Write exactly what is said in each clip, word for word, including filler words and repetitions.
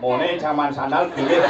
Mone caman sandal pilih.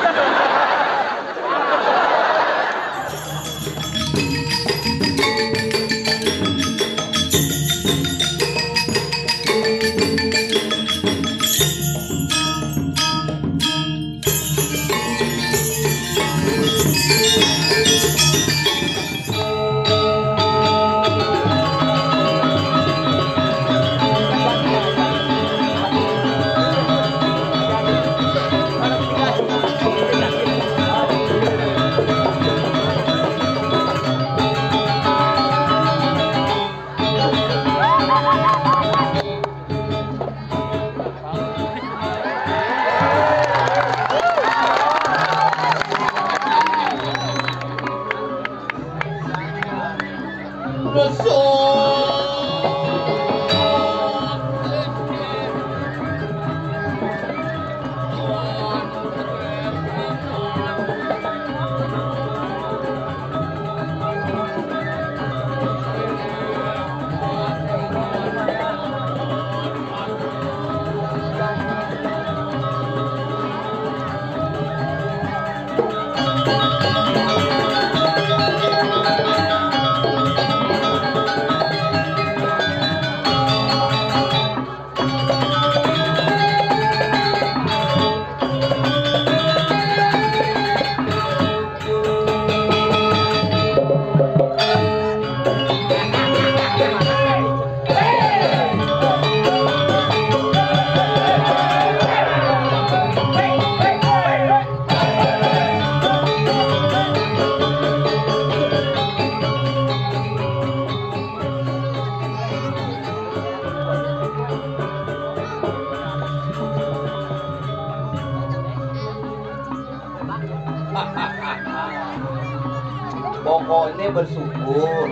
Pokoknya bersyukur.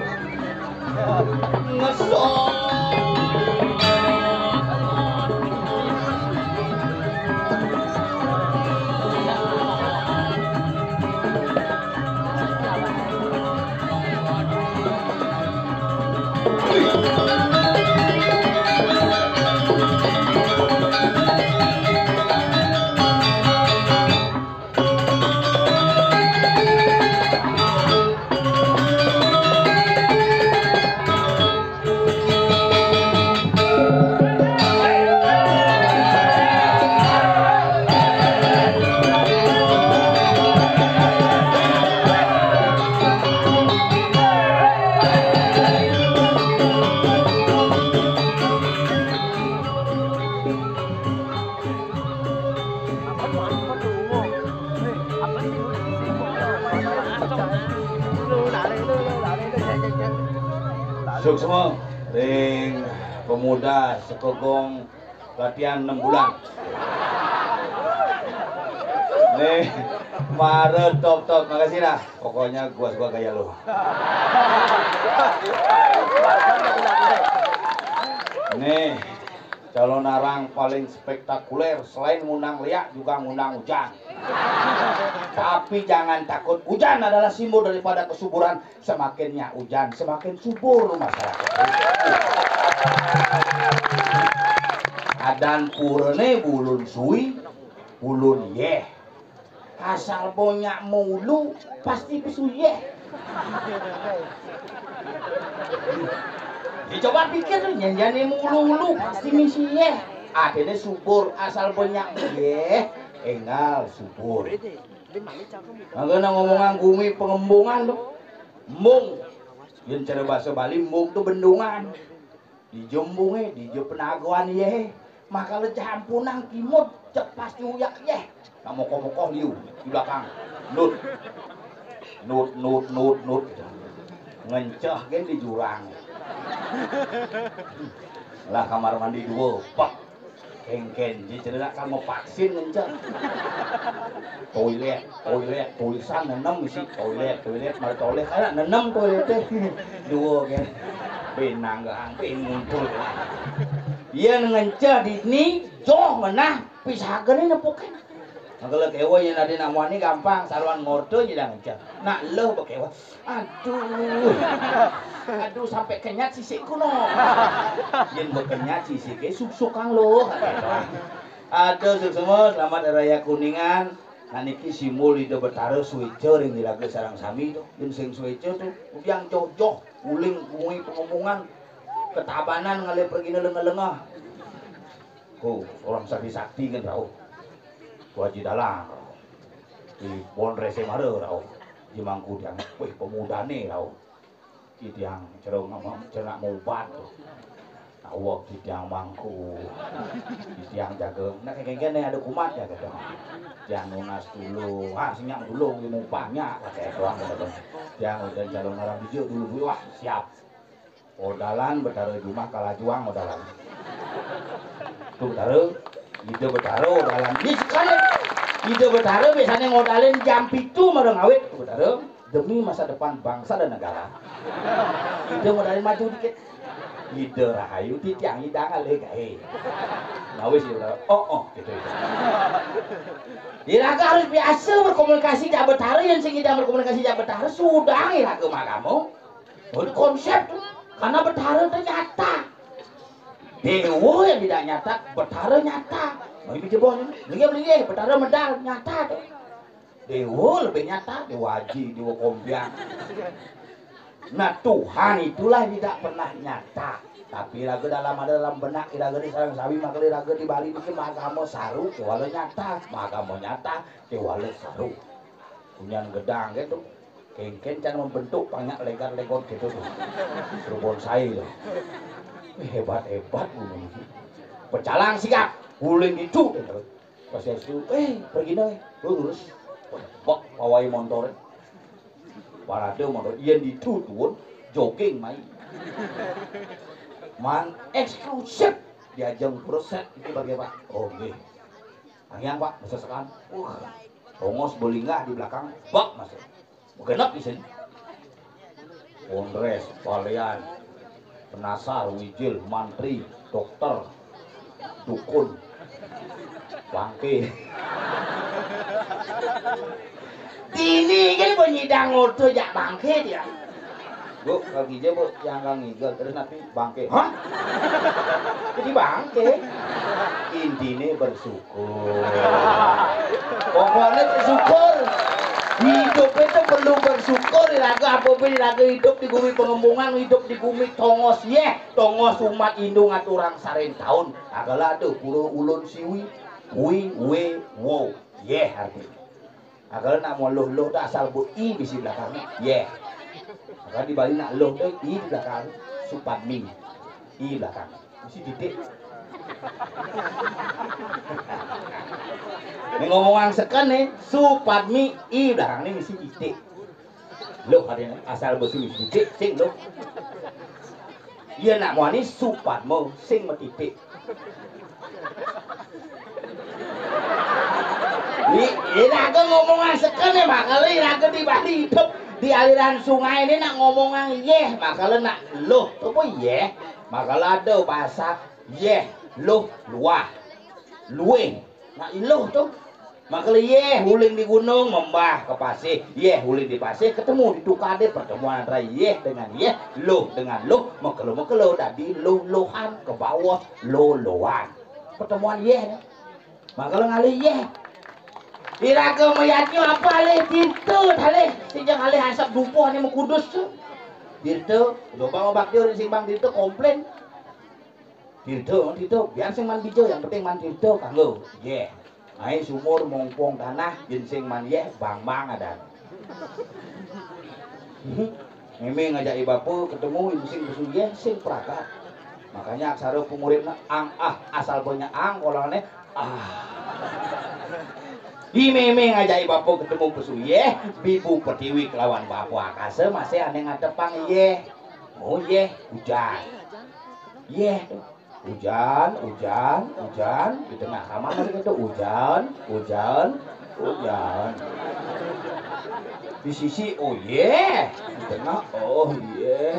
Ngesot. Suksma ring pemuda sekogong latihan enam bulan. Nih, mare top-top. Makasih dah. Pokoknya gua suka gaya lu. Nih, calonarang paling spektakuler, selain ngundang liak juga ngundang ujan. Tapi jangan takut, ujan adalah simbol daripada kesuburan. Semakin nyak ujan, semakin subur masyarakat. Adan purane bulun sui, bulun yeh. Asal bo nyak mulu, pasti besuyeh. Ya, coba pikir tuh, nyen jane mulu-ulu, pasti misi yeh. Artine subur, asal bo nyak yeh, enggal subur. Mangkene ngomongan gumi pengembungan tuh. Embung. Yen cara basa Bali, embung tuh bendungan. Dija embunge, dija penagoan ye. Maka le jampunang kimud, cek pas diuyak ye. Nak mokoh-mokoh liu di belakang. Nut. Nut, nut, nut, nut. Ngenceh gen di jurang. Lah kamar mandi dua, pah. Kengken, dia cerita kan mau vaksin ngenceh. Toilet, toilet, tulisan nenem isi toilet, toilet, mari toilet, ayo nenem toilet teh. Dua kan. Benang gang, ben ngumpul. Yen ngenceh di ni, joh menah, pisah gene nepukin. Kalau kewa yen ade nak muani gampang, saruan ngorte je dah ngenceh. Nak leh bekewa. Aduh. Aduh, sampai kenyat sisikku no. Yen bekenyat sisike, suk-sukang lo. Aduh, suksma, selamat Hari Raya Kuningan. Nah, niki simbol Ida Betara suéca ring iraga sareng sami to. Yén sing suéca to, udiang jojoh, uling kuwi pengemungan, ketabanan ngalih pergina lenga-lenga. Ko, orang sakti-sakti kan rauh. Ko Haji Dalang rauh. Di Pondrese Mara rauh. Di Mangku tiang, wih, pemudane rauh. Titiang cerong ngomong, cernak mubat. Awak titiang mangku. Titiang jaga. Nak kengkene ada kumat ya gitu. Tiang nunas dulu. Ah, senyap dulu, ilmu banyak pakai doang gitu. Tiang udah calon orang bijak dulu, wah, siap. Odalan Betara jumah kalajuang odalan. Tuh Betara, Ida Betara odalan. Ini sekali Ida Betara biasanya ngodalin jam pitu marang awit. Tuh Betara, demi masa depan bangsa dan negara. Ida ngodalin maju dikit. Ida rahayu titiang ida ngalih gaé. Nah wis ya Betara. Oh, oh, gitu ya. Iraga harus biasa berkomunikasi jak Betara, yang sing ida berkomunikasi jak Betara, sudah iraga magama. Oh, ini konsep tuh. Karena Betara itu nyata. Dewa yang tidak nyata, Betara nyata. Nah, ini jebon ini. Linggih, linggih, Betara medal nyata tuh. Dewa lebih nyata, Dewa Haji, Dewa Kompiang. Nah, Tuhan itulah yang tidak pernah nyata. Tapi raga dalam ada dalam benak iraga di sareng sami, maka raga di Bali niki magama saru, kewala nyata, magama nyata, kewala saru. Punyan gedang gitu. Kengken can membentuk banyak legar-legor gitu tuh. Suruh bonsai loh. Hebat-hebat gunung ini. Pecalang sigap, guling itu. Pas itu, eh, pergi deh. Lurus. Bok, pawai motor. Parade motor. Iya di tuan, jogging main. Man eksklusif di ajang Pura Set iki bagi Pak. Oh, nggih. Angiang Pak, mesesekan. Wah, tongos belinggah di belakang, bak masuk. Genep di sini. Kongres, balian, penasar, wijil, mantri, dokter, dukun, bangke. Dini kan penyidang ngoto jak bangke dia. Bu, kaki aja bu, yang kang ngigel terus nanti bangke. Hah? Jadi bangke. Intinya bersyukur. Pokoknya bersyukur. Hidup itu perlu bersyukur. Iraga apa pun iraga hidup di gumi pengempungan, hidup di gumi tongos yeh, tongos umat Hindu ngaturang sarin taun. Agala ada pura ulun siwi, wi, we, wo. Yeh artinya. Nah, kalau nak mau luh-luh tu asal bu i bisi belakangnya. Yeh. Maka di Bali nak luh tu i di belakang. Supadmi. I belakang. Mesti titik. Ini ngomongan seken nih, Supadmi i belakang ni mesti titik. Luh ada ni, asal besi mesti titik, sing luh. Iya nak muani Supadma sing metitik. Ni, iraga ngomongan seken ya, makala iraga di Bali hidup di aliran sungai ini nak ngomongan yeh, makala nak luh, apa yeh? Makala ada bahasa yeh, luh, luah, luih. Nak luh tu. Makala yeh uling di gunung, membah ke pasih. Yeh uling di pasih, ketemu di tukade, pertemuan antara yeh dengan yeh, luh dengan luh, makala-makala dadi luh-luhan, ke bawah loloan. Pertemuan yeh ni. Makala ngalih yeh. Iraga mayadnya apa alih tirta, alih. Sing jang alih asap dupa ni makudus tu. Tirta, coba mau bakti orang simbang tirta komplain. Tirta, tirta, biar sing man bija, yang penting man tirta kanggo. Yeh. Ai sumur mongpong tanah, yen sing man yeh, bang-bang adan. Mémé ngajak i bapa ketemu, ibu sing pesu yeh, sing pragat. Makanya aksara penguripna ang ah, asal banyak ang, kolane ah. I mémé ngajak i bapa ketemu pesu yeh, bibu pertiwi kelawan bapa akasa masih ane ngadepang yeh. Oh yeh, ujan. Yeh. Ujan, ujan, ujan. Di tengah kamar masih kata ujan, ujan, ujan. Di sisi, oh yeh. Di tengah, oh yeh.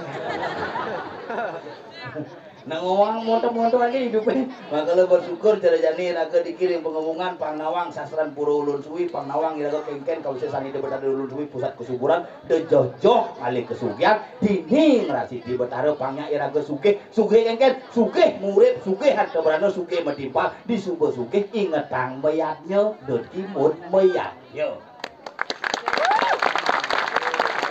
Nang ngowang monto-monto aja hidupé. Makanya bersyukur cara jani iraga dikirim pengemungan pang nawang sastran pura Ulun Suwi, pang nawang iraga kéngkén kawisé sani da Betara Ulun Suwi pusat kesuburan, da joh-joh ngalih kesugihan, dini ngrasidi Betara pangnya iraga sugih, sugih kéngkén, sugih murip, sugih harta brana, sugih matimpal, disuba sugih ingetang mayadnya, da kimud mayadnya.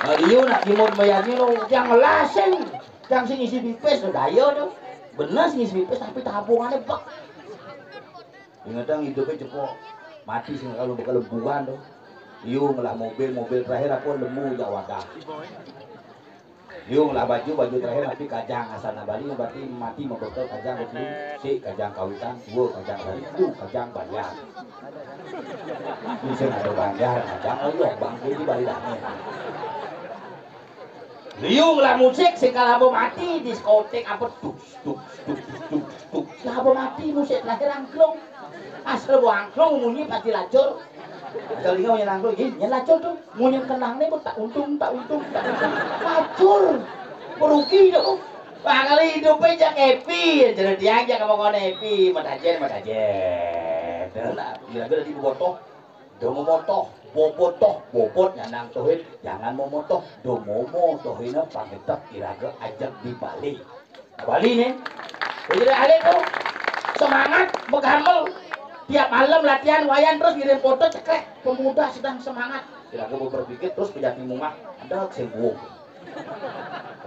Nah, iya nak kimud mayadnya lo, yang lasing, yang sing isi pipis lo daya tuh. Bener sing isi pipis tapi tabungannya bek. Ingetang hidupnya cepok, mati sing kalau bakal lembuan tuh. Iya ngelah mobil, mobil terakhir apa lembu jak wadah. Iya ngelah baju, baju terakhir tapi kajang asana Bali berarti mati membekel kajang betul. Si kajang kawitan, dua kajang hari, lu kajang bayar. Bisa ada banjar, kajang oh iya bangku di Bali dah. Liu lah musik sing kalabo mati diskotik apa tuh tuh tuh tuh tuh tuh. Kalabo mati musik terakhir angklung. Asal bo angklung munyi pasti lacur. Asal ingat munyi angklung, ih, nyen lacur tuh. Munyi kenang nih, tak untung, tak untung, tak untung. Lacur. Merugi tuh. Bakal hidupnya jak happy, jadi dia aja kamu kau happy, matajen, matajen. Tuh lah, kira-kira di botoh. Do momotoh, bobotoh, bobot nyanang tohin, jangan momotoh, do momotohin pangetek iraga ajak di Bali. Bali nih. Jadi ada tuh semangat begamel. Tiap malam latihan wayan terus ngirim foto cekrek pemuda sedang semangat. Iraga berpikir terus pejati mungah ada sing buuk.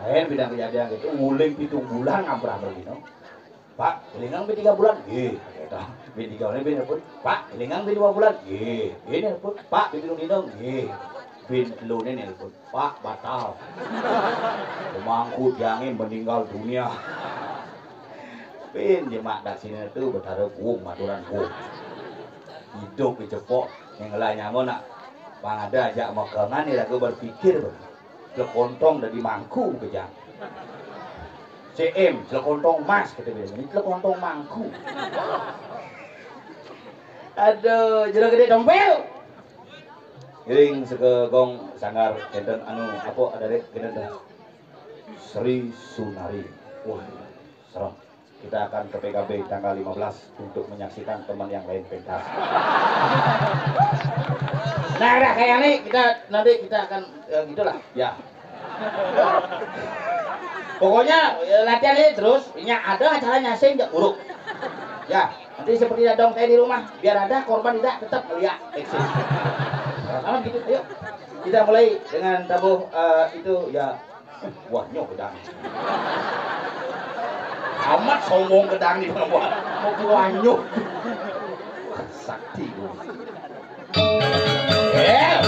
Lain bidang kejadian gitu, nguling pitung bulan ngamprah begini. Pak, kelingang bin tiga bulan? Nggih, kata. Bin tiga bulan bin pun, Pak, kelingang bin dua bulan? Nggih, ini pun, Pak, bin dino? Nggih. Bin telu ini pun, Pak, batal. Pemangku tiangnya meninggal dunia. Bin jemak dak sini tuh betara buung maturan buung. Hidup dicepok yang ngelah nyamu nak. Pang ada ajak mekengan iraga berpikir. Celekontong dadi mangku kejang. C M, celekontong emas kata dia. Ini celekontong mangku. Aduh, jero gede dompel. Iring seke gong sanggar enten anu apa ada dek kena dah. Sri Sunari. Wah, serem. Kita akan ke P K B tanggal lima belas untuk menyaksikan teman yang lain pentas. Nah, udah kayak ini kita nanti kita akan eh, gitulah. Ya. Pokoknya eh, latihan ini terus, ini ada acara nyasing jak buruk. Ya, nanti seperti dadong saya di rumah, biar ada korban tidak tetap melihat eksis. Sama gitu, ayo. Kita mulai dengan tabuh eh, itu ya. Wah, nyoh gedang. Amat sombong gedang di bawah. Mau gua nyoh. Sakti gua. Eh.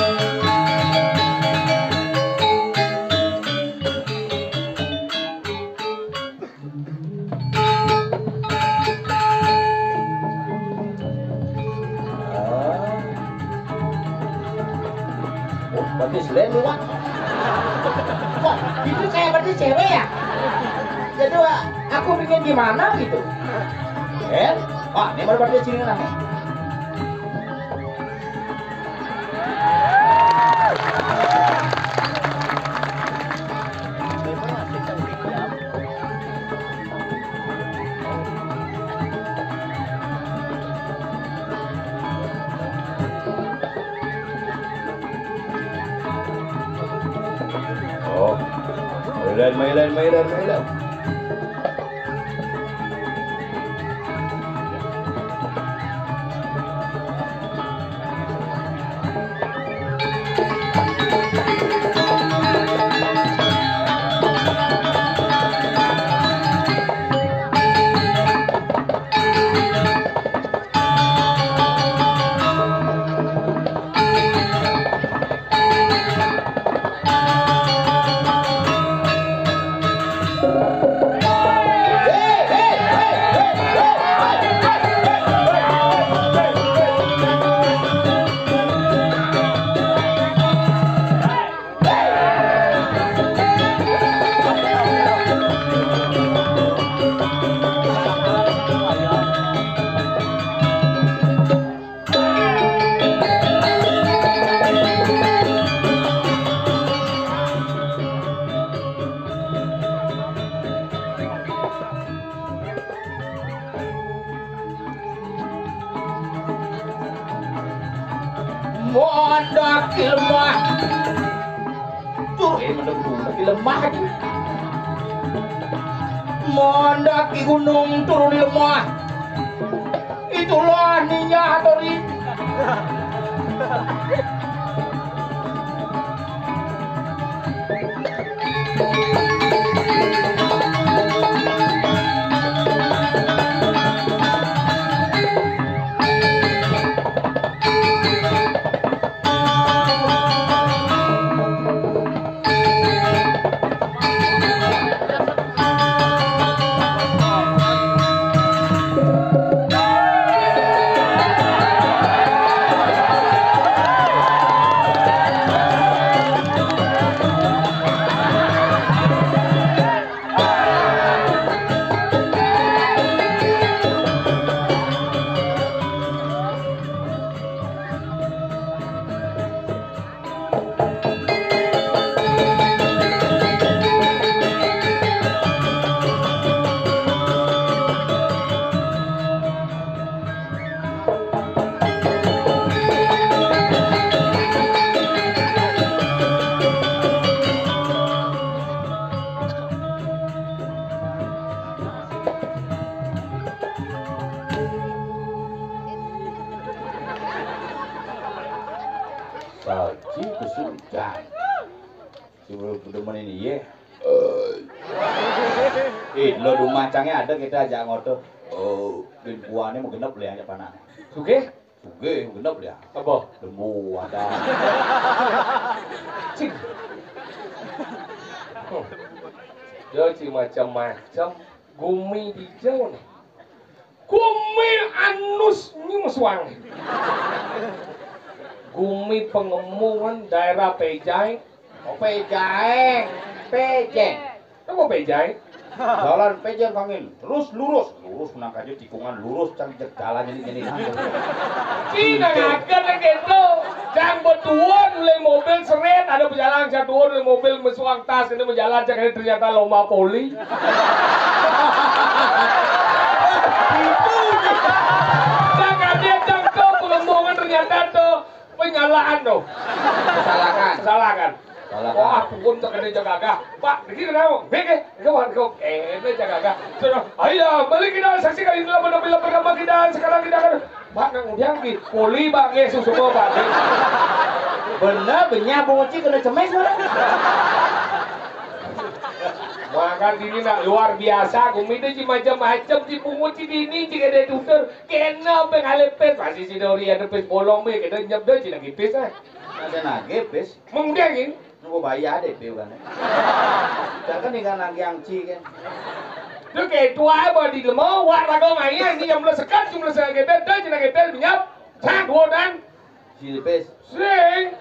Oh, bagus lain luwak. Kok itu kayak berarti cewek ya? Jadi aku bikin gimana gitu? Eh, wah, ini baru berarti sini lah. Oh. Mailan, mailan, mailan, mailan. Ki lemah. Tur, eh, menurut gua, ki lemah. Mandaki gunung, turun di lemah. Itulah ninja Hattori. Saji kesulitan. Si demen ini, ye. Eh, lo rumah cangnya ada kita ajak ngoto. Oh, dan buahnya mau genep le ajak panah. Sugih? Sugih, mau genep le. Apa? Lembu ada. Cing. Hmm. Dia cing macam-macam. Gumi dijau nih. Gumi anus nyungswang. Gumi pengemungan daerah Pejai. Oh, Pejai. Pejai. Apa Pejai? Jalan Pejai Kangin. Terus lurus. Lurus menang aja tikungan. Lurus cang jek jalan ini, ini. Cina ngaget gitu. Cang betuan oleh mobil seret. Ada pejalan cang tuan oleh mobil mesuang tas. Ini menjalan cang ini ternyata lomba poli. Nah, kaget dong tuh, pengembangan ternyata tuh penyalaan tuh. Kesalahan. Kesalahan. Kesalahan. Wah, pun tak ada jaga gagah. Pak, ini kenapa? Bege, kawan kau, eh, ini jaga gagah. Sudah, ayo, balik kita saksikan inilah penampilan pertama kita. Sekarang kita akan Pak, nang udiang ki, kuli, Pak, nggih, susu, Pak, nggih. Bener, benyah, Bung Uci kena cemes, mana? Makan dini nak luar biasa, gumi tu ci macam-macam, ci pungut, ci dini, ci kena tutur, kena pengalih pis, masih si Dori ada pis bolong, be, kena nyep dah, ci lagi pis, eh. Ada nage pis. Mengudang ini. Nunggu bayar deh, piu kan. Jangan dengan nage yang ci kan. Tu kayak tua apa di lemo, wak raga main, ni yang mula sekat, ci mula sekat gebel, dah, ci nak gebel, menyap. Sat, dua dan. Silpis. Sing.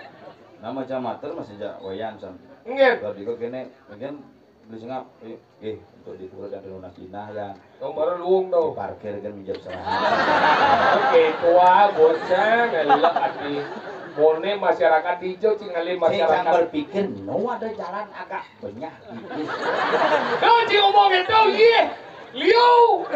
Nama jam mater masih jak wayan sam. Nggih. Kalau diko kene, mungkin beli sengap, eh, eh, untuk di pura dan lunas dinah ya. Nomor luung tu. Parkir kan minjam serahan. Oke, tua, bocah, ngelak hati. Mone masyarakat hijau, cingali masyarakat. Saya berpikir, no ada jalan agak benyah tipis. Kau ci ngomong itu, iya. Liau.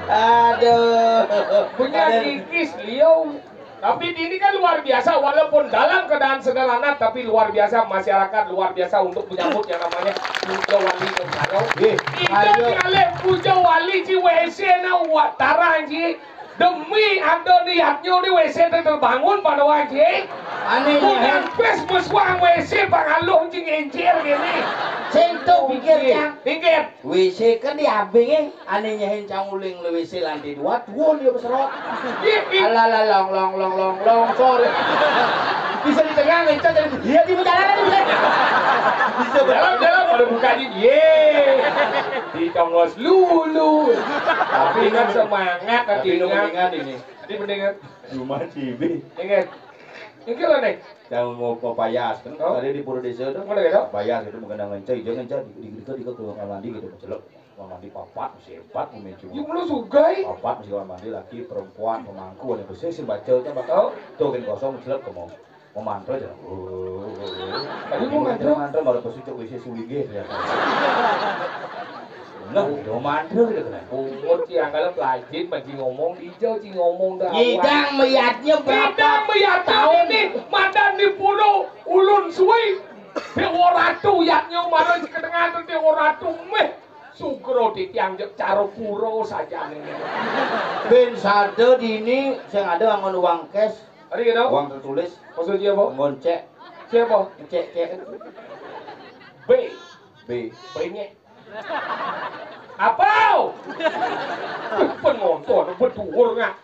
Aduh. Punya tipis, liau. Tapi ini kan luar biasa, walaupun dalam keadaan sederhana, tapi luar biasa, masyarakat luar biasa untuk menyambut yang namanya Puja Wali Karo. Itu ayo. Puja Wali ci W C na wa-, tarah ci. Demi ada niatnya ni W C terbangun pada wajib. Aneh. Punya pes meswang W C pangaluh ci ngencir gini. Sentuh pikir ya. Pikir. W C kan di abing eh. Ane nyahin cang uling le W C lantai dua, tuun dia beserot. Iya, iya. Ala la long long long long long, sorry. Bisa di tengah ngencet, iya, di perjalanan bisa. Bisa jalan, jalan, pada buka aja, ye. Di congos lulu. Tapi kan semangat, tapi ingat ini. Tapi mendingan. Cuma cibi. Ingat. Ini lo nih. Yang mau papayas kan, oh, tadi di pura desa itu. Mana gitu? Papayas itu mungkin ngencet, dia ngencet di, di, di, di, ke kamar mandi gitu, mencelok. Kamar mandi papat, masih empat, masih cuma. Ya, lu sugai. Papat, masih kamar mandi, laki, perempuan, pemangku, ada bersih, sih baca aja, bakal. Oh. Tuh, kan kosong, mencelok, kamu. Memantra aja. Tapi mau mantra? Mantra, malah pesucuk W C suwigih, ternyata. Lah, do mandeg dia kena. Umur ci angkala pelajin, masih ngomong, ijo ci ngomong dah. Nyidang meyatnya berapa Nyidang meyatnya tahun? Ini, madan di pura Ulun Suwi. Dewa Ratu, yatnya marang ci kedengahan Dewa Ratu. Meh, sugro di tiang jek cara pura saja nih. Ben sada dini, sing ada angon uang cash. Ari kena? Uang tertulis. Maksudnya apa? Ngoncek. Siapa? Cek, cek. B. B. Bengek. Apa? Penonton beduhur ngak.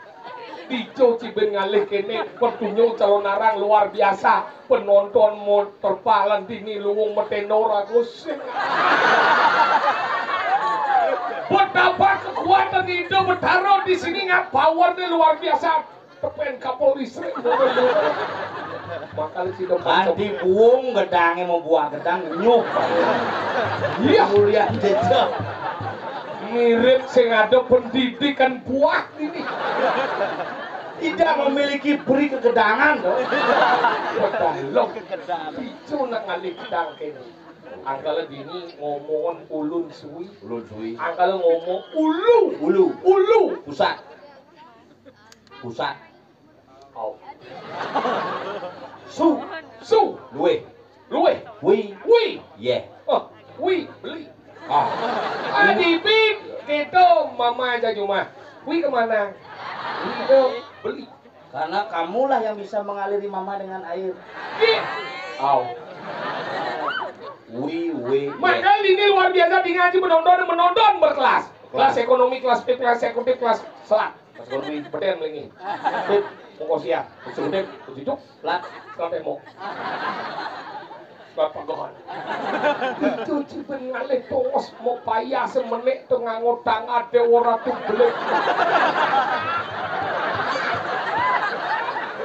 Dijo ci ben ngalih kene, petunjuk calon arang luar biasa. Penonton mau terpalan dini luwung metendor aku sing. Betapa kekuatan Ida Betara di sini ngak, powernya luar biasa. Tepen kapal listrik. Makanya sida Kanti buung gedangnya mau buah gedang nyuh. Iya. Mulia jejak. Mirip sing ada pendidikan buah ini. Tidak memiliki beri kegedangan, toh. Pedalok. Ijo nak ngalih gedang kene. Angkala dini ngomong Ulun Suwi. Ulun Suwi. Angkala ngomong ulu. Ulu. Ulu. Pusat. Pusat. Au. Su. Su. Luwih. Luwih. Wi. Wi. Yeh. Oh, wi, beli. Ah. Adibik, kita mama aja cuma. Wi kemana? Wi ke beli. Karena kamulah yang bisa mengaliri mama dengan air. Ih. Au. Wi, wi, yeh. Makanya ini luar biasa, di ngaji menonton, menonton berkelas. Kelas ekonomi, kelas P I P, kelas eksekutif, kelas selat. Pas ekonomi beten melingi. Pip, mongko siap. Sudip, dijuk, lat, lat emo. Lat pegohan. Itu cipen ngalih tongos mau payah semenik tu nganggo tangan ade ora tuh belik.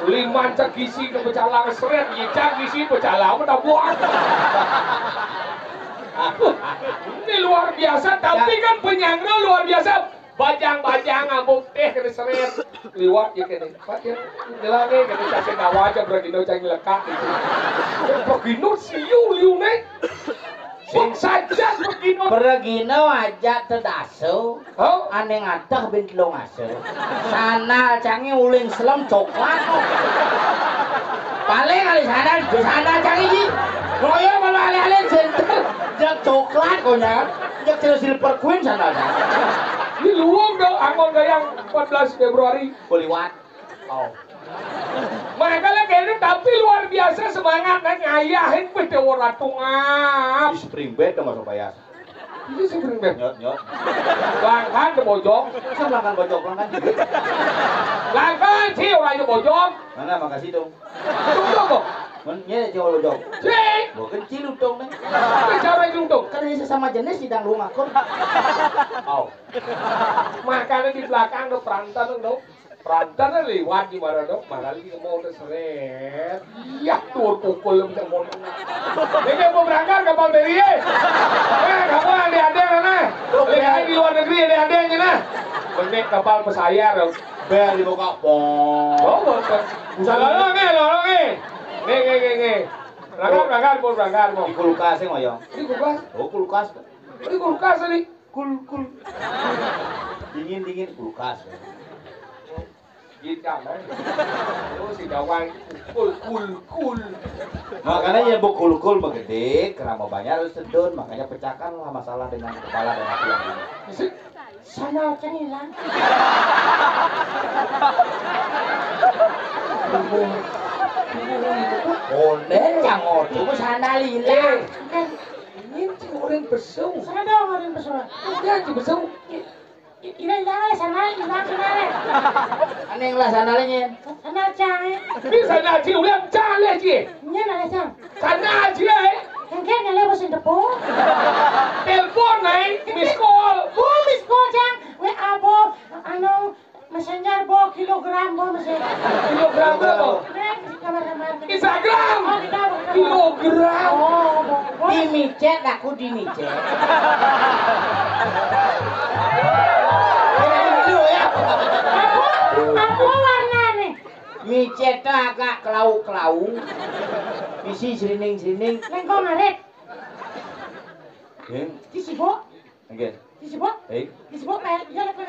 Liman cak gisi ke becalang seret, ya cak gisi becalang menabuk. Ini luar biasa, tapi kan penyangga luar biasa. Bajang-bajang ngambung teh kena seret. Liwat ya kene. Pat ya. Ngelange kene cacing dawa aja beragino cacing lekak gitu. Beragino siu liune. Sing saja beragino. Beragino aja tedaso. Hah? Ane ngateh bin telung aso. Sandal cange uling selem coklat. Paling kali sandal, sandal cange iki. Royo kalau alih-alih jentel, jek coklat konyol. Jek jelas silver queen sandal cange. Ini luwung dong, angkon gayang empat belas Februari. Beliwat. Oh. Makanya kene tapi luar biasa semangat, nah, ngayahin beda ora tungap. Di spring bed dong, Mas Opayas. Ini sing sering bet. Nyot, nyot. Langkan ke bojong. Masa langkan bojong, langkan dikit. Langkan sih orang itu bojong. Mana, makasih dong. Bojong kok. Men, nye, cewek bojong. Sih. Gua kecil utong nih. Apa cara itu dong? Kan ini sesama jenis sidang rumah kon. Au. Makanya di belakang tuh perantan tuh. Perantan liwat gimana dong? Malah lagi mau udah seret. Iya, tur pukul lu bisa mau. Ini mau berangkat kapal feri, eh? Eh, kamu ada-ada mana? Lihat di luar negeri ada-ada aja nah. Benek kapal pesayar dong. Bel dibuka, pong. Oh, bukan. Bisa lolong, eh, lolong, eh. Nih, nih, nih, nih. Berangkat, berangkat, mau berangkat, mau. Di kulkas ya, Ngoyong? Di kulkas? Oh, kulkas. Di kulkas tadi. Kul, kul. Dingin, dingin, kulkas. Gitu, kan? Terus si Dawang kul, kul, kul. Makanya ya, bu, kul-kul begede, kerama banyak harus sedun, makanya pecahkanlah masalah dengan kepala dan hati yang dingin. Bisa. Sana cang ilang. Onden cang otu sana lila. Eh, kan ini cing orang besung. Sana dong orang besung. Udah, cing besung. I-, i-, ilang, ilang, eh, sana, ilang, sana, eh. Aneh lah sana lagi. Sana cang, eh. Ini sana cing, ulang cang lagi. Ini mana cang? Sana aja, eh. Engke ngele mesin debu. Telepon, eh, miss call. Bu, miss call, cang. W A, bu, anu, messenger, bu, kilogram, bu, messenger. Kilogram berapa? Nek, di kamar-kamar. Instagram. Oh, di kamar-kamar. Kilogram. Oh, bu, bu. Di micet, aku di micet. Ini dulu ya. Apa, apa warnane? Micet agak kelau-kelau. Isi srining-srining. Lengkong arit. Nggih. Ki sibuk. Nggih. Disebut? Eh? Disebut, Pak. Iya, Pak.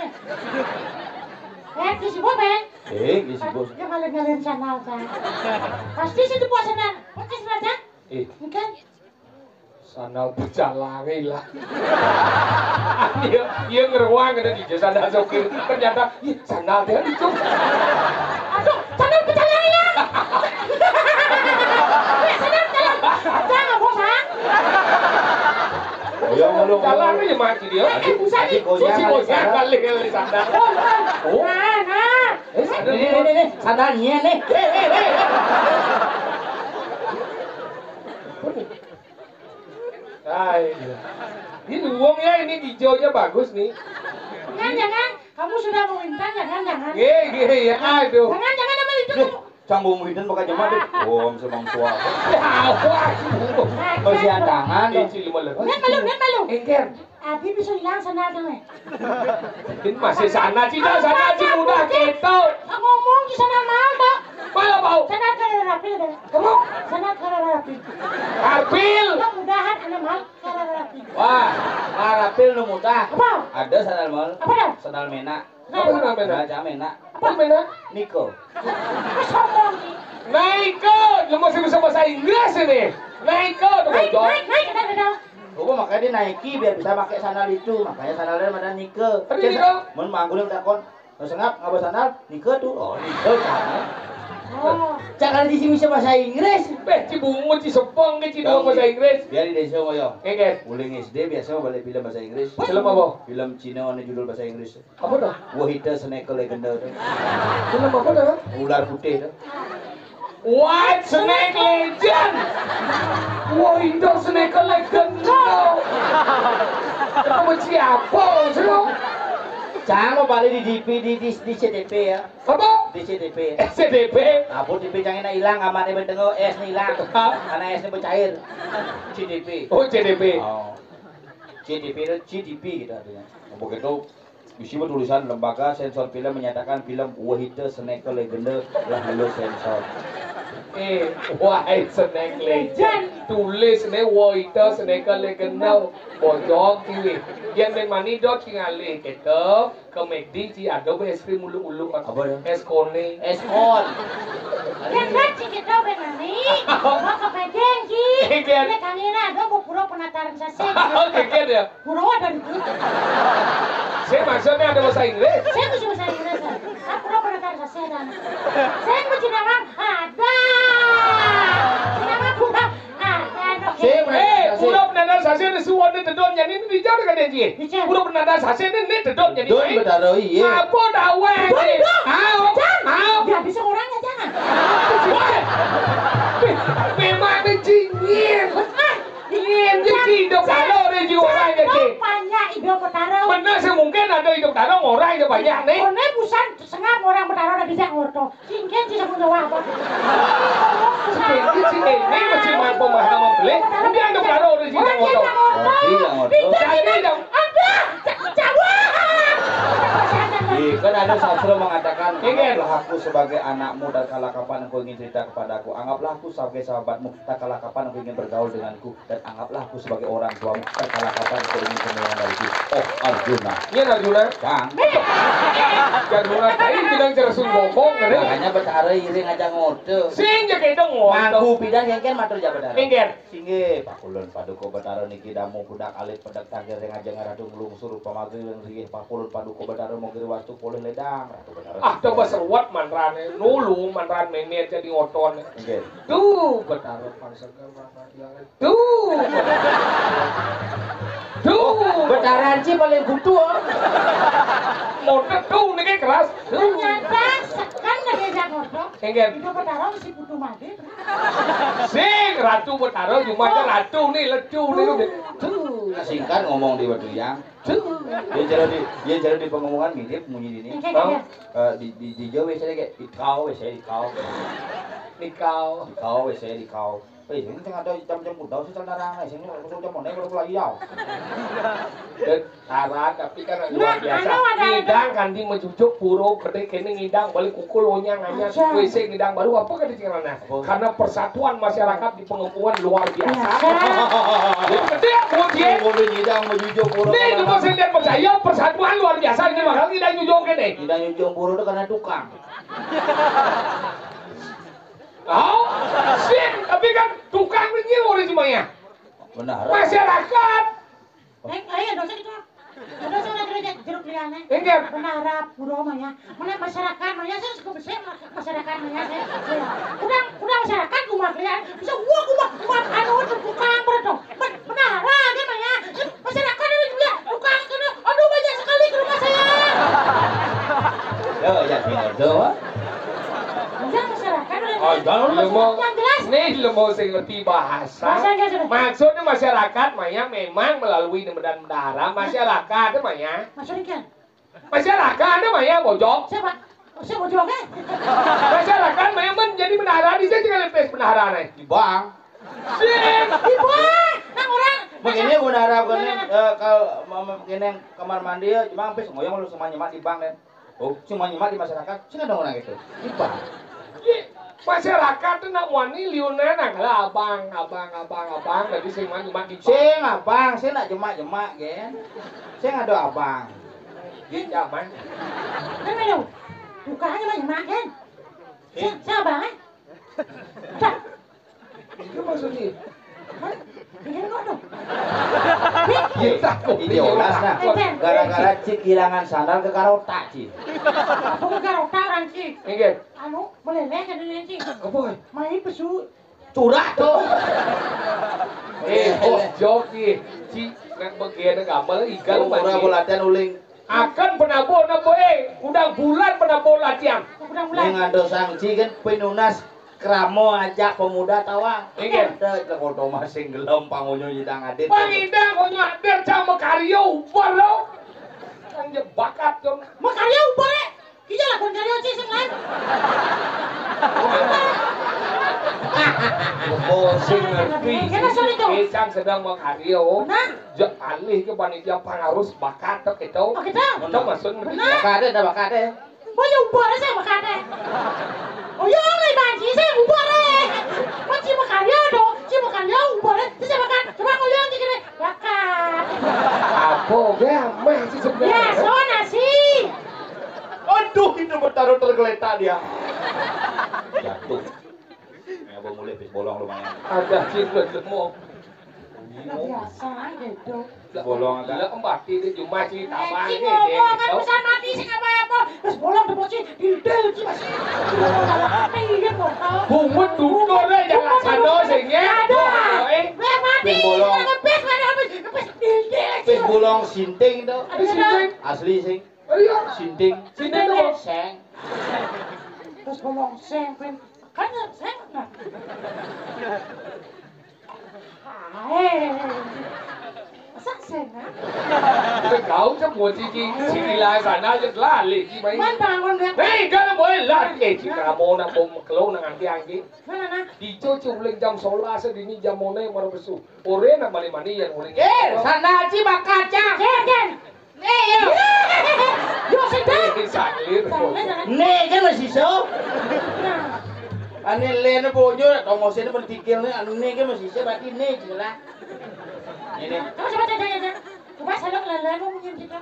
Eh, disebut, Pak. Eh, disebut. Ya, ngalir-ngalir sandal, Cang. Pasti situ puasa, Cang. Pakai sandal, Cang. Eh. Bukan? Sandal pecah langit lah. Iya, iya ngeruang ada di sandal sokir. Ternyata, ih, sandal dia itu. Aduh, sandal pecah langit lah. Sandal pecah langit. Jangan bosan. Ayo, malu, malu. Jalan aja mati dia. Adik, adik, konyol, si konyol kali, kali sandal. Oh, nah, nah. Eh, sandal ini, ini, ini, sandalnya nih. Eh, eh, eh. Hai. Ini uang ya, ini hijaunya bagus nih. Jangan, jangan. Kamu sudah mau minta, jangan, jangan. Iya, iya, iya. Aduh. Jangan, jangan sama itu. Cang bumbu hidin pakai jema deh. Om semang tua. Masih tangan. Ini malu, ini malu. Engker. Abi bisa hilang sandal tangan. Ini masih sana, Cina, sana, Cina, udah gitu. Ngomong di sana mal, Pak. Mal apa? Sana ke rapi, deh. Kamu? Sana ke rapi. Arpil. Mudah-mudahan ada mal, ke rapi. Wah, Arpil nu mudah. Apa? Ada sandal mal. Apa dah? Sandal mena. Apa namanya? Baca mena. Apa mena? Nike. Sombong nih. Nike, lu masih bisa bahasa Inggris ini. Nike tuh, naik, bocor. Naik, naik, kita udah. Coba makanya dia naiki biar bisa pakai sandal itu. Makanya sandalnya pada Nike. Tapi Nike? Mun manggung udah kon. Terus ngap ngapa sandal? Nike tuh. Oh, Nike kan. Oh. Jangan di sini bisa bahasa Inggris. Beh, Cibungut, Cisepong ke Cidong bahasa Inggris. Biar di desa ngoyong. Oke. Uling S D biasa balik film bahasa Inggris. Film apa? Film Cina ada judul bahasa Inggris. Apa dah? Wahita Snake Legenda tuh. Film apa dah? Ular putih tuh. White Snake Legend. Wahita Snake Legenda. Apa siapa sih lo? Cang mau balik di D P di, di, di C D P ya. Apa? Di C D P. C D P. Apa D P cang ini hilang, amatnya bertengok, S ini hilang. Karena S ini bercair. C D P. Oh, C D P. Oh. C D P itu C D P gitu artinya. Begitu. Di sini tulisan Lembaga Sensor Film menyatakan film Wahita Snake Legenda lah lulus sensor. Eh, Wahita Snake Legend. Tulis nih Wahita Snake Legenda. Bocor kiwi. Yang main mani dot tinggal kita. Komedi ci ada be es krim uluk-uluk. Apa ya? Es kone. Es kon. Yang dah ci kita be mani. Mau ke Pejeng ci. Iya. Ini kami ini ada mau pura penataran sasih. Oke, ya. Pura ada di. Saya maksudnya ada bahasa Inggris. Saya bisa bahasa Inggris. Aku udah pernah tahu saya dan saya mau Cina Bang. Ada. Cina Bang pura ada. Eh, pura penandaan sasih ada suwon di tedon yang ini dijauh dengan dia. Pura penandaan sasih ini, ini tedon yang ini. Don betaro iya. Apa dawe? Ayo, ayo. Ya bisa orangnya jangan. Wah. Memang ada jingin. Iya, iya, iya, Indo Betara orang jiwa orang ya, Cik. Banyak Indo Betara. Bener sih, mungkin ada Indo Betara orang yang banyak nih. Koné busan sengap orang Betara udah bisa ngoto. Singkin sih sebut Jawa apa? Singkin sih ini masih mampu pemahaman beli. Mungkin Indo Betara orang jiwa ngoto. Orang jiwa ngoto. Jadi dong. Ada. Jawa. Iya, kan ada sastra mengatakan, anggaplah aku sebagai anakmu dan kala kapan engkau ingin cerita kepadaku, anggaplah aku sebagai sahabatmu, tak kala kapan engkau ingin bergaul denganku, dan anggaplah aku sebagai orang tuamu, tak kala kapan engkau ingin semua dariku. Oh, Arjuna. Iya, Arjuna. Cang. Arjuna, tadi bilang cara sungkokong, kan? Makanya Betara iring aja ngode. Sing aja gendong ngode. Mangku pidan yang kan matur jabat. Minggir. Singgih, pakulun paduka Betara niki damu pudak alit pedek tangkir ring ajeng ratu nglungsur pamagri ring ringih pakulun paduka Betara mugri wastu polih ledang ratu Betara. Ah, coba seruat mantrane, nulung mantran meme jadi ngoton. Nggih. Duh, Betara pansega mati. Duh. Duh. Betara anci paling butuh. Modek tuh niki keras. Ternyata sekan lagi jagodo. Nggih. Itu Betara mesti butuh mati. Sing, Ratu Betara, cuma aja Ratu nih, lecu nih. Tuh, singkat ngomong di Weduyang. Tuh. Dia cara di, dia cara di pengomongan mirip munyi ini. Iya, iya. Eh, di, di, di Jawa saya kayak ikau, saya ikau. Ikau. Ikau, saya ikau. Eh, sing, sing ada jam-jam kuda sih, celana rame, sing, sing jam mana baru lagi ya. Dan syarat, tapi kan luar biasa. Anu ada, ada. Ngidang kanti majujuk pura gedé kéné, ngidang balik kukul onyang anyar, aja. W C ngidang baru apa kan di celana? Apa? Karena persatuan masyarakat di pengepungan luar biasa. Biasa. Jadi gedé ya, buat dia. Ngomong ngidang majujuk pura. Nih, kalau cuma saya tidak percaya, persatuan luar biasa, ini bakal ngidang nyujuk kéné. Ngidang nyujuk pura itu karena tukang. Oh, sih, tapi kan tukang ini orang semuanya. Benar. Masyarakat. Eh, ayo, dosa gitu. Dosa orang kerja jeruk liane. Enggak. Benar, pura mah ya. Mana masyarakat mah ya, saya suka besar masyarakat mah ya, saya. Udah, udah masyarakat gua mah lian. Bisa gua, gua, gua, anu, tukang berdo. Benar, aja mah ya. Masyarakat ini juga tukang kena. Aduh, banyak sekali ke rumah saya. Ya, ya, tinggal doang. Udah masyarakat udah. Oh, jangan lu yang jelas. Nih, lu mau sing ngerti bahasa. Bahasa Inggris, coba. Maksudnya masyarakat mah ya memang melalui badan bendahara masyarakat mah ya. Maksudnya kan? Masyarakat mah ya, bojok. Siapa? Siapa bojok, eh? Masyarakat mah ya menjadi bendahara di sini kan, pes bendahara nih. Di bank. Sing. Di bank. Nang orang. Begini bendahara bukan, eh, kalau mau begini kamar mandi ya, cuma pes ngoyong lu semua nyemak di bank kan. Oh, sing mah nyemak di masyarakat, sing ada orang itu. Ipa. Ye, masyarakat tuh nak wani liunan, nah, kalau abang, abang, abang, abang, jadi sing mah nyemak di. Sing abang, sing nak jemak-jemak, gen. Sing ada abang. Di zaman. Kan melu. Bukannya mah nyemak, gen. Sing, sing abang, eh? Dah. Itu maksudnya. Hah? Ini kok tuh? Iya, tak kok. Ini olas, nah. Gara-gara Cik kehilangan sandal ke karota, Cik. Apa ke karota orang, Cik? Inggih. Anu, meleleh kan ini, Cik. Apa? Main pesu. Curah tuh. Eh, oh, joki. Cik, nak bagian gambar igal. Ora latihan uling. Akan penabuh, nabuh, eh, udah bulan penabuh latihan. Udah bulan. Ning ando sangci kan pinunas krama ajak pemuda tawang. Inggih. Ada ke foto masing gelem pangunyo nyidang adit. Pangidang onyo hadir cang makaryo ubar lo. Kan dia bakat dong. Makaryo ubar, eh. Iya lah, kon karyo sih sing lain. Oh, sing ngerti. Kena sulit tuh. Eh, cang sedang makaryo. Nah. Jek alih ke panitia pangarus bakat tok itu. Oh, gitu. Itu maksud ngerti. Nah. Bakat ada, bakat ada. Boyo ubare sing bakate. Oyo le banci sing ubare. Banci makaryo do, ci makaryo ubare sing bakat. Coba ngoyo iki kene. Bakat. Apa ge ameh sih sebenarnya? Ya, so nasi. Aduh, itu bertaruh tergeletak dia. Jatuh. Ya, abang mulai pis bolong lumayan. Ada sih, belum mau. Biasa gitu. Bolong agak. Lah, kembati di jumah cerita. Eh, bang, ci ini ngomong deh, kan tau. Pesan mati sing apa-apa. Terus bolong tuh, ci, dildil, ci, masih. Apa iya, kok tau? Bungut tuh, kok ada jalan sana, sing ya. Ada. Bolong, eh. Lah, mati. Pis bolong. Ngepes, mana ngepes? Ngepes, dildil, ci. Pis bolong sinting tuh. Ada sinting. Asli, sing. Iya. Sinting. Sinting tuh. Seng. Terus bolong seng, Pin. Kan seng, nah. Hai. Masa sih, nah? Kau cek buat cici, sini lah sana aja lali, ci main. Man bangun dia. Hei, kalau boleh lah, eh, ci kamu nak bom kelo nang anti angki. Mana, nah? Dico ci uling jam sebelas, dini jam mone mar besu. Ore nak mani-mani yang uling. Eh, sana ci bakaca. Ken, Ken. Nih, yo. Yo, sedang. Ini sakit. Sakit, sakit. Nih, kan masih so. Nah. Ane lene bonyo, tongosene pentikil nih, anu nih kan masih so, berarti nih jelas. Ini. Coba, coba, coba, coba. Coba, saya lele mau punya kita.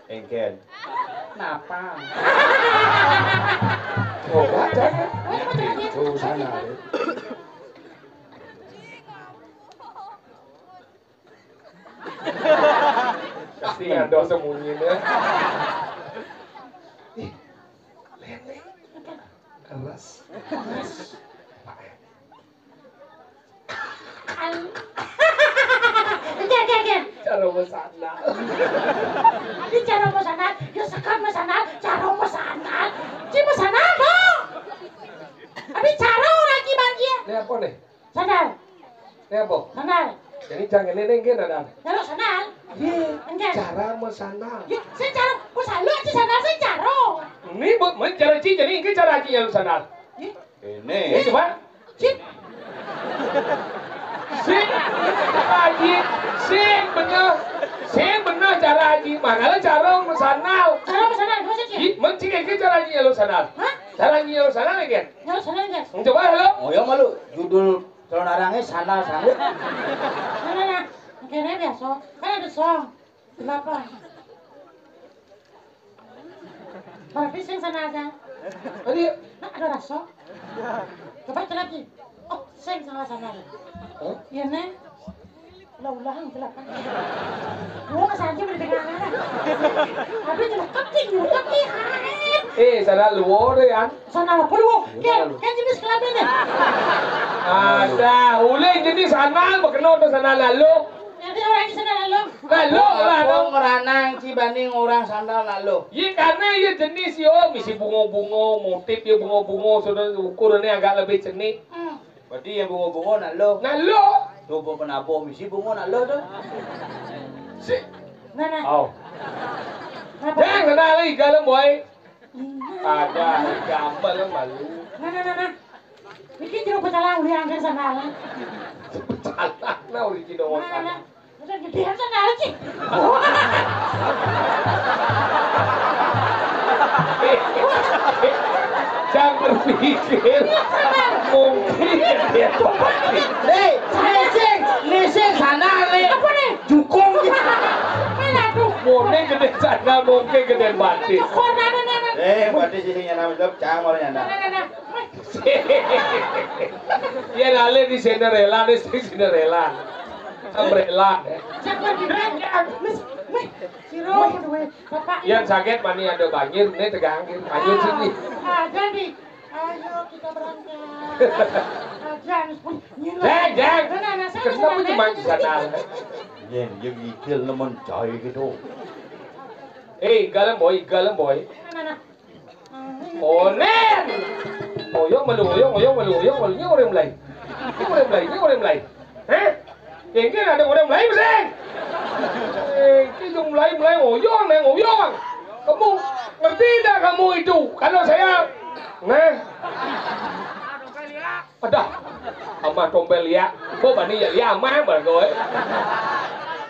Engken. Napa? Oh, baca kan? Itu sana. Pasti ada sembunyinya. Ih, Lene. Keras. Keras. Al-, Ken, Ken, Ken. Cara mesana. Adi cara mesana, ya sekat mesana, cara mesana. Ci mesana, no. Adi cara lagi bang dia. Ini apa nih? Sandal. Ini apa? Sandal. Jadi jangan ini nggih, Dadang. Nyaluk sandal. Nggih. Nggih. Cara mesandal. Nggih, sing cara, wis nyaluk aja sandal sing cara. Ini bu, men cara ci, jadi ini cara ci nyaluk sandal. Nggih. Ini. Ini coba. Cip. Sing, Aji, sing bener. Sing bener cara Aji. Makanya cara mesandal. Cara mesandal, gimana sih? Ih, men ci ini cara Aji nyaluk sandal. Hah? Cara Aji nyaluk sandal ya, Gen? Nyaluk sandal, Gen. Coba, halo. Oh, ya malu. Judul Kalau narangnya sana, sana. Nah, nah, nah. Kene biasa. Kan ada song. Kenapa? Berarti sing sana aja. Tadi nah, ada rasa. Coba itu lagi. Oh, sing salah sana. Hah? Iya, Neng. Lah ulang celaka. Gua nggak saja di tengah. Tapi nyelekep nih, nyelekep nih. Eh, sana luar ya. Sandal apa lu? Kayak, kayak jenis kelamin nih. Ada, ulih jenis sandal, bekeno to sandal lalu. Jadi orang ini sandal lalu. Lalu lah, aku dong. Ngeranang Cibaning orang sandal lalu. Iya, karena iya jenis yo, misi bungo-bungo, motif ya bungo-bungo, sudah ukurannya agak lebih cenik. Hmm. Berarti yang bungo-bungo nak lo. Nak lo. Coba penabo misi bungo nak lo tu. Si. Nah, nah. Oh. Nah, jangan kenal lagi galem, boy. Ada gambar malu. Nah, nah, nah, nah. Iki jero pecalang uli angker sandal. Pecalang nah uli cino. Nah, nah, nah. Udah gedean sandal iki. Jangan berpikir. Mungkin dia. Hei, ngising, ngising sandal nih. Apa nih? Jukung. Mana tuh? Mone gede sandal, mungkin gede batis. Syukur, nah, nah, nah, nah. Eh, berarti sisinya nama jawab cang orang nyanda. Nah, nah, nah. Iya, lali di Cinderella, di Cinderella. Umbrella. Siapa di Wis, wis, siro, wis, bapak. Yang sakit mani ada banjir, ini tegang, banjir sini. Ah, jadi, ayo kita berangkat. Ah, jangan, wih, nyiler. Jeng, jeng. Nah, nah, nah, saya kenapa sudah cuma di sana? Yen, yang ngikil nemen jahe gitu. Eh, galem boy, galem boy. Nah, nah, nah. Onen. Oyong malu, oyong, oyong malu, oyong malu, ini orang mulai. Ini orang mulai, ini orang mulai. Heh? Yang kira ada orang mulai, Bang. Eh, itu mulai, mulai, oyong, neng, oyong. Kamu ngerti tidak kamu itu? Kalau saya, nah. Adah, amah tompel ya. Kok bani ya, ya amah, bang, kowe.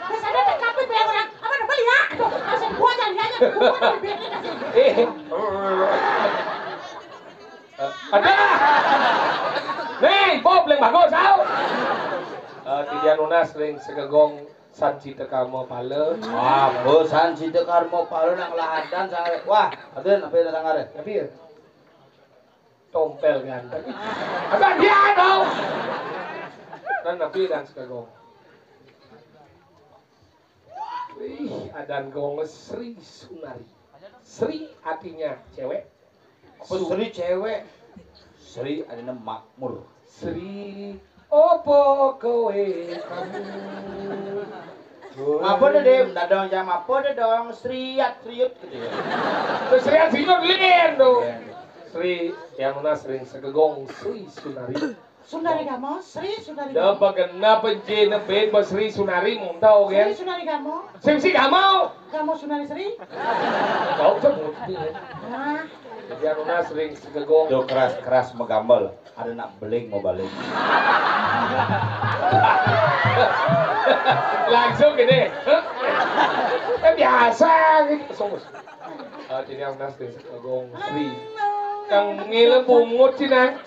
Biasanya kan kamu bilang orang, apa tompel ya? Aduh, masih gua aja liatnya, gua tuh bibirnya. Eh. Ada. Nih, Bob yang bagus, tau. Eh, tidian nunas ring segegong san cita karma pala. Wah, bosan cita karma pala nak lahadan sangat. Wah, ada apa yang datang ada? Tapi ya, tompel ganteng. Agak dia dong. Kan tapi dan segegong. Wih, adan gong Sri Sunari. Sri artinya cewek. Apa Su- Sri cewek? Sri artinya makmur. Sri, apa kowe kamu? Apa deh, deh? Ndak dong jam apa deh dong? Sriat, sriut gitu ya. Terus Sriat Sinur lien tuh. Iya. Sri, yang mana Sri Segegong, Sri Sunari. Sunari Gamo, Sri Sunari Gamo. Dah, kenapa je nebeng ba Sri Sunari muntau, kan? Sri Sunari Gamo. Sing si Gamo. Gamo Sunari Sri. Kau sebut ni. Nah. Jadi anu nas ring segegong. Yo keras-keras megambel. Ada nak beling mau balik. Langsung gini. Eh, biasa gitu. Songus. Ah, jadi anu nas ring segegong Sri. Kang ngile bungut sih, Nang.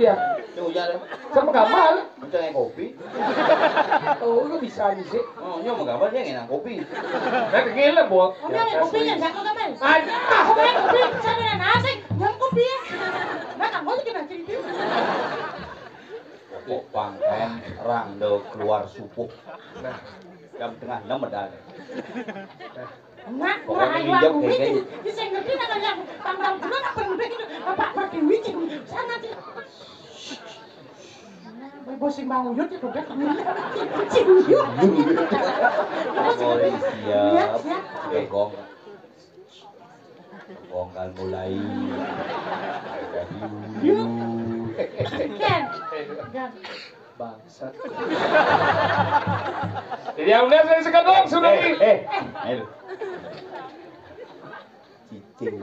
Dia. Sama gambar. Mencengin kopi. Oh, itu bisa, bisa. Oh, nyo mau gambar dia ngenang kopi. Nah, kegila, Bot. Oh, ngenang kopi ya, nggak mau gambar. Ada. Oh, ngenang kopi, sana ada nasi, ngenang kopi ya. Nah, kamu lagi nanti itu. Kok pangkain rang do keluar supuh. Nah. Jam tengah enam medal. Enak, pokoknya ayo nginjek aku kayak mikir. Ini saya ngerti namanya aku. Tanggal bulan apa ngerti itu? Bapak Pertiwi, sangat. Bos sing Bang Uyut itu kan. Sing Uyut. Oh, iya. Iya, iya. Begong. Begong kan mulai. Jadi uyut. Kan. Kan. Bangsat. Jadi yang udah saya sekat doang sudah. Eh, eh. Ayo. Cicing.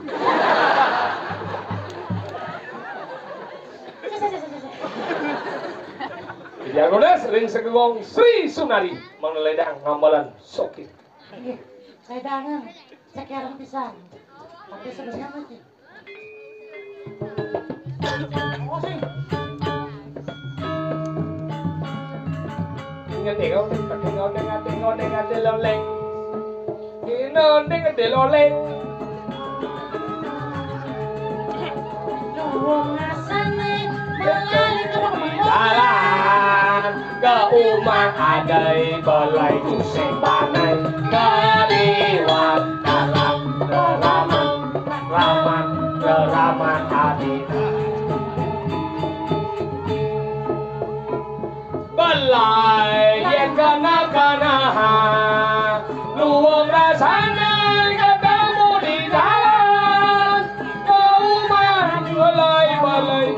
Jadi yang udah sering segegong Sri Sunari mengeledang ngambalan sokir. Nggih, saya dangan. Sekarang pisan. Tapi sebenarnya masih. Ngendi kau, ngendi kau, ngendi kau, ngendi loleng. Ino, ngendi loleng. Wong asane melali karo jalan ke umah adai balai tusing panai kaliwat dalam keramat, keramat, keramat ati. Belai yen kana-kana, luwung rasane ketemu di jalan. Ke umah belai-belai.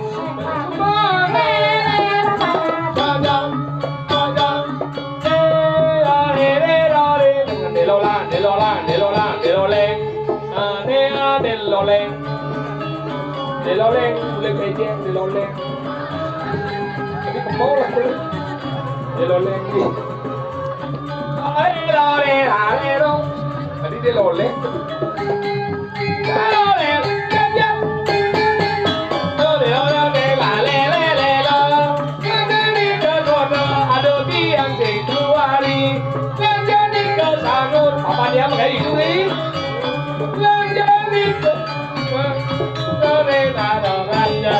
Delola, delola, delola, deloleng. Ane, ane, loleng. Deloleng, boleh kejeng, deloleng. Tapi kemau lah, boleh. Deloleng ni. Are, are, are, are, ro. Tadi deloleng. Deloleng, kejeng. Deloleng, lale, lale, lo. Aduh, tiang sing keluari. Lanjani ke sanur. Apa dia pakai itu ni? Lanjani ke Sore nado raja.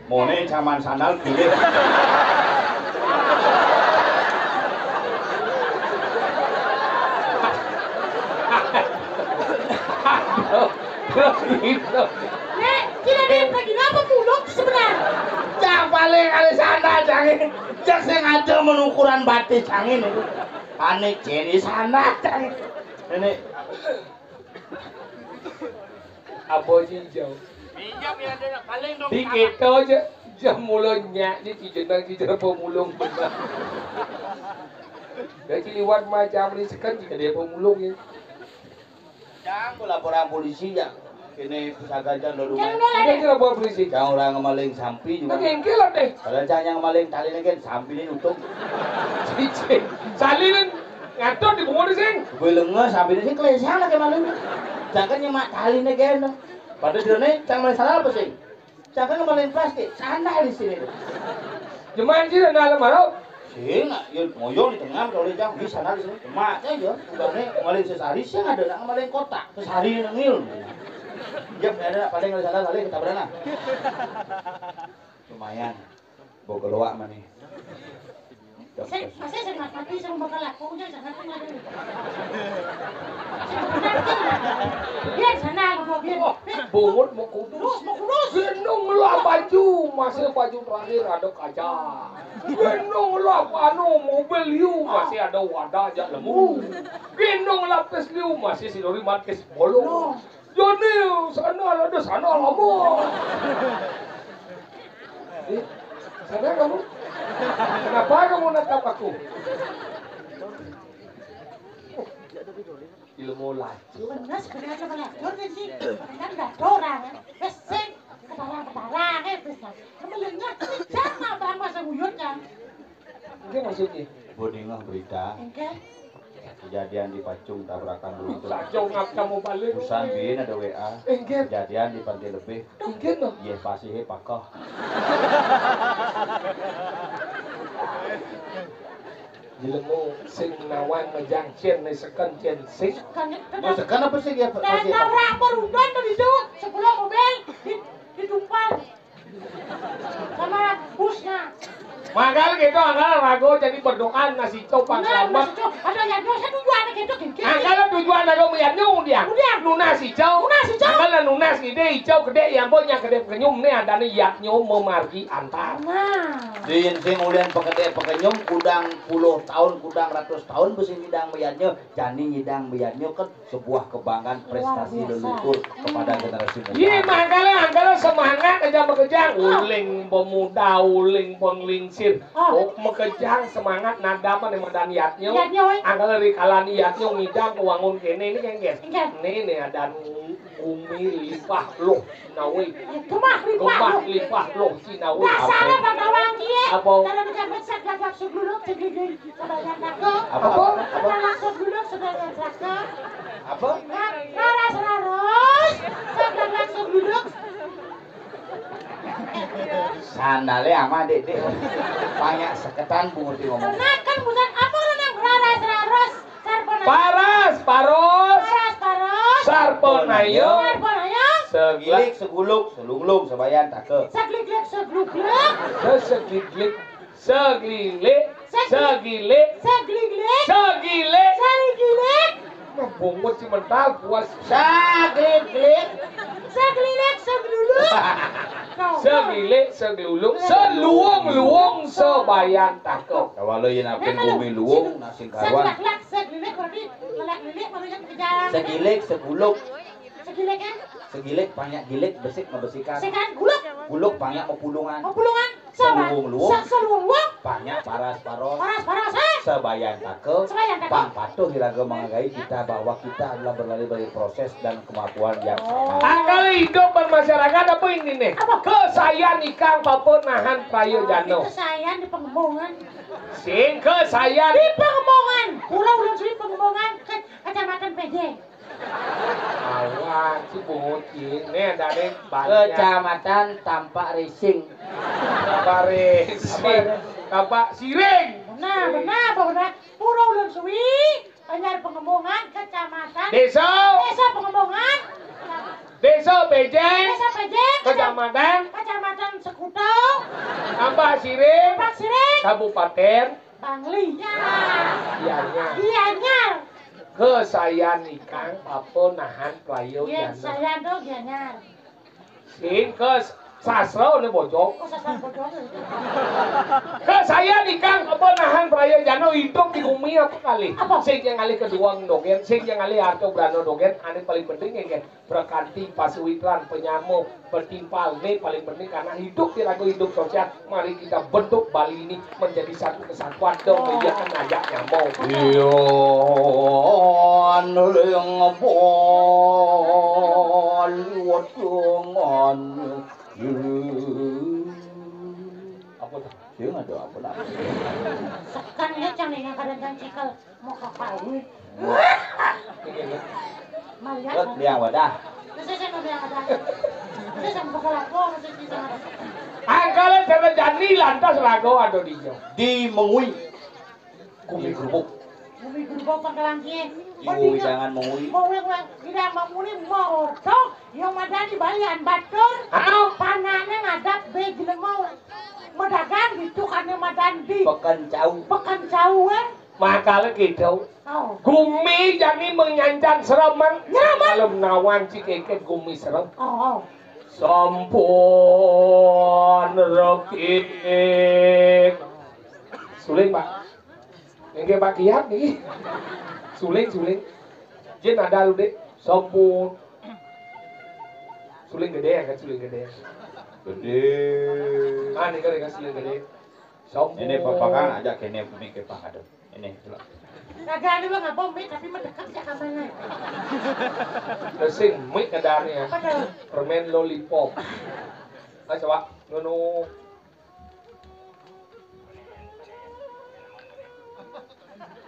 Mone caman sandal pilih. Nek, tidak ada yang lagi apa muluk sebenarnya. Cak paling ada sandal cangin. Cak sengaja menukuran batis cangin itu. Panik jenis sandal cangin. Ini Apa sih jauh? Minyak ya ada paling dong. Di kita aja jam mulanya di jenang di jero pemulung benar. Jadi liwat macam ni sekan jika dia pemulung ya. Jangan laporan polisi ya. Kene pusaka aja lo rumah. Jangan laporan polisi. Jangan orang maling sampi juga. Oke, engke lah deh. Kalau jangan maling tali lagi sampi ini utuh. Cicing. Salinen ngatur di bungo sing. Gue lenga sambil sing klesang lagi malu. Jangan nyemak tali nih gen. Pada jero ne cang main salah apa sing? Jangan main plastik, sana di sini. Jeman sih dan dalam harap. Sing, ya ngoyong di tengah kalau jang di sana di sini. Mak aja. Udah ne maling sesari sing ada nak maling kotak. Sesari nengil. Ya ada paling ada sana kali kita berana. Lumayan. Bau keluak mana? Sing, masih sing mati, sing bakal aku, udah jangan aku lagi. Biar sana, aku biar. Bungut mau kudus. Terus mau kudus. Gendong lah baju, masih baju terakhir ada kaca. Gendong lah anu mobil liu, masih ada wadah aja lemu. Gendong lah pes liu, masih si Dori markis bolong. Joni, sana ada sana lama. Eh, sana kamu? Kenapa kamu natap aku? Ilmu laju. Bener, sebenarnya apa laju kan sih? Kan nggak ada orang, kan? Wes, sing. Ketarang-ketarang, eh, wes, kan. Kemelingnya, sih, jangan, Bang, masa nguyut, kan? Ini maksudnya? Bodingah berita. Enggak. Kejadian di Pacung tabrakan dulu tuh. Pacung apa mau balik? Busan bin ada W A. Enggak. Kejadian di Pantai Lebih. Enggak, no. Iya, pasti, he, pakoh. Jelemu sing nawang ngejang cien, nih seken cien sing. Mau seken apa sih dia? Nah, nabrak berundan tadi tuh, sebelah mobil di, ditumpang sama busnya. Mangkal gitu, angkal rago jadi berdoa nasi copang. Nah, selamat. Nasi cop, ada yang dosa tujuan gitu, gitu. Angkal tujuan ada melihat nyung dia. Udah. Nunas hijau. Nunas hijau. Angkal nunas gede hijau gede yang bonya gede pekenyum nih ada nih yat nyum memargi antar. Nah. Di sing ulian pekede pekenyum kudang puluh tahun, kudang ratus tahun besi nyidang melihatnya, jani nyidang melihatnya kan sebuah kebanggaan prestasi leluhur kepada generasi muda. Iya, makanya angkala semangat aja makejang. Uling pemuda, uling penglingsir. Oh, makejang semangat nada apa nih madan yatnya? Yatnya, weh. Angkala rikalan yatnya ngidang kewangun kene ini kan, guys. Ini nih ada gumi lipah loh. Nawi. Gemah lipah. Gemah lipah loh si Nawi. Dasar apa tawang kie? Apa? Cara pejabat seblak segluluk segluluk sebagian takut. Apa? Apa? Seblak segluluk sebagian takut. Apa? Raras raros. Seblak segluluk. Sandale ama dek dek. Banyak seketan bungut ngomong. Nah kan bukan apa orang yang raras raros. Paras, paros. Paras, paros. Sarponayo. Sarponayo. Segilik, seguluk, selunglung, sebayan, take. Segliglik, seglugluk. Segliglik, seglilik, segilik, segliglik, segilik, segilik. Nah, bungut si mental puas. Segliglik. Seglilik, segluluk. Segilik, segluluk, seluung-luung, sebayan, take. Kalau yang apa bumi luung, nasi karuan. Seglak, seglilik berarti lelak lilik baru yang kejar. Segilik, seguluk. Segilik kan? Segilik, banyak gilik, besik, ngebesikan. Sekan guluk. Guluk, banyak mepulungan. Mepulungan. Seluung-luung. Seluung-luung. Banyak paras-paros. Paras-paros, eh? Sebayan take. Sebayan take. Pang patuh iraga menghargai kita bahwa kita adalah berlari dari proses dan kemampuan yang sama. Angkal hidup bermasyarakat apa ini nih? Apa? Kesayan ikang papa nahan prayojana. Kesayan di Pengembangan. Sing kesayan. Di Pengembangan. Pulau Ulun Suwi Pengembangan, ke-, Kecamatan P J. Awan, si bocil. Nih, ada nih, banyak. Kecamatan Tampak Rising. Tampak Rising. Tampak Siring. Benar, benar, apa benar? Pura Ulun Suwi, Banjar Pengembangan, Kecamatan. Desa. Desa Pengembangan. Desa P J. Desa P J. Kecamatan. Kecamatan Sekuto. Tampak Siring. Tampak Siring. Kabupaten. Bangli. Ya. Gianyar. Gianyar. Kesayan ikang papa nahan prayojana. Iya, saya tuh Gianyar. Sing ke sastra ini bojong. Oh, sastra bojong. Kesayan ikang papa nahan prayojana hidup di bumi apa kali? Apa? Sing yang alih kedua dogen, sing yang alih harta brana dogen, ane paling penting ya, kan? Prakanti, pasuitran, penyama, petimpal. Ini paling penting karena hidup di raga hidup sosial. Mari kita bentuk Bali ini menjadi satu kesatuan dong. Oh. Iya kan ngajak nyambung. Iya, ling Bali wedangan. Apa tuh? Sing ada apa nak? Sekan ya, cang nih, kadang-kadang cikel. Mau ke Palu. Malian. Liang wadah. Terus saya mau bilang ada. Terus saya mau ke Lapo, terus saya mau. Angkala cara jani lantas raga ada di Jawa. Di Mengwi. Gumi Gerubuk. Gumi Gerubuk pangkalan kie. Ibu widangan mengui. Mengui, mengui, tidak mengui, morto, yang madani balian batur. Hah? Panane ngadap be jeneng mau. Medagang gitu kan yang madandi. Pekan cau. Pekan cau, eh. Makale gitu. Oh. Gumi jani menyancan sereman. Nyereman. Kalau nawan si keket gumi serem. Oh, oh. Sampun rekik. Suling, Pak. Nggih, Pak Kiat niki. Suling, suling. Jin ada lu, Dik. Sampun. Suling gede ya kan, suling gede. Gede. Ah, nika, nika suling gede. Sampun. Ini Bapak kan ajak kene mik ke Pak Adem. Ini, coba. Kagak ada, Bang, apa mik tapi mendekat ya kamarnya. Sing mik keadaannya. Apa tuh? Permen lollipop. Ayo coba. Nono.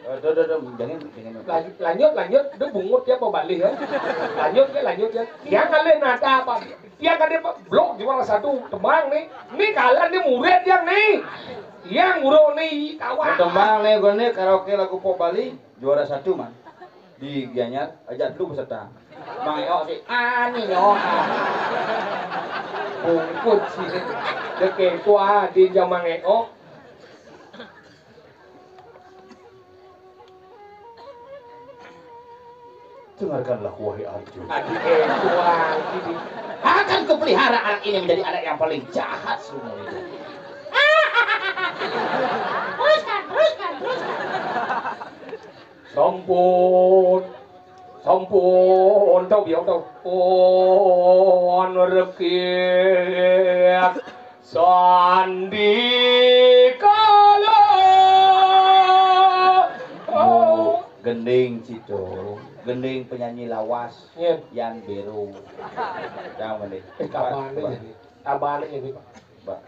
Aduh, aduh, aduh, jangan, jangan. Lanjut, lanjut, lanjut. Udah bungut ya, apa balik ya? Lanjut ya, lanjut ya. Dia kali nada apa? Dia kali apa? Blok juara satu tembang nih. Nih kalian nih murid yang nih. Yang guru nih kawan. Tembang nih, gue nih karaoke lagu pop Bali juara satu, man. Di Gianyar, ajak dulu peserta. Mang Eo si ani nyo. Bungkut sih. Dek ketua di Jamang Eo. Dengarkanlah, wahai Arjuna. Adik ketua, ini. Akan kupelihara anak ini menjadi anak yang paling jahat seumur hidup. Teruskan, teruskan, teruskan. Sampun. Sampun, tau biau tau. Pun rekik sandikala. Oh, gending Cito, gending penyanyi lawas. Iya. Yan Bero. Yang gending. Eh, kapan ini? Kapan ini, Pak? Mbak.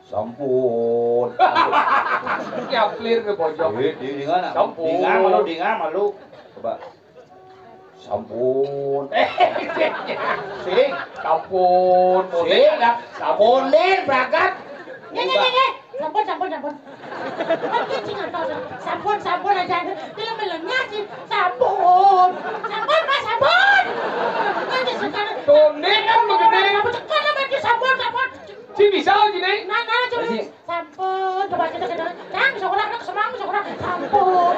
Sampun. Nyaplir ke pojok. Eh, di, di mana? Sampun. Di mana malu, di mana malu? Coba. Sampun. Sing. Sampun. Sing. Sampun. Sampun, berangkat. Nge, nge, nge, nge. Sampun, sampun, sampun. Kan cicing atau sampun, sampun aja. Dia melengah sih. Sampun. Sampun, Pak, sampun. Kan dia sekarang. Tundin kan begini. Sampun, sampun, sampun. Si bisa, si Nek. Nah, nah, coba. Sampun, coba kita, kita. Cang, bisa kurang, nak, semang, bisa kurang. Sampun.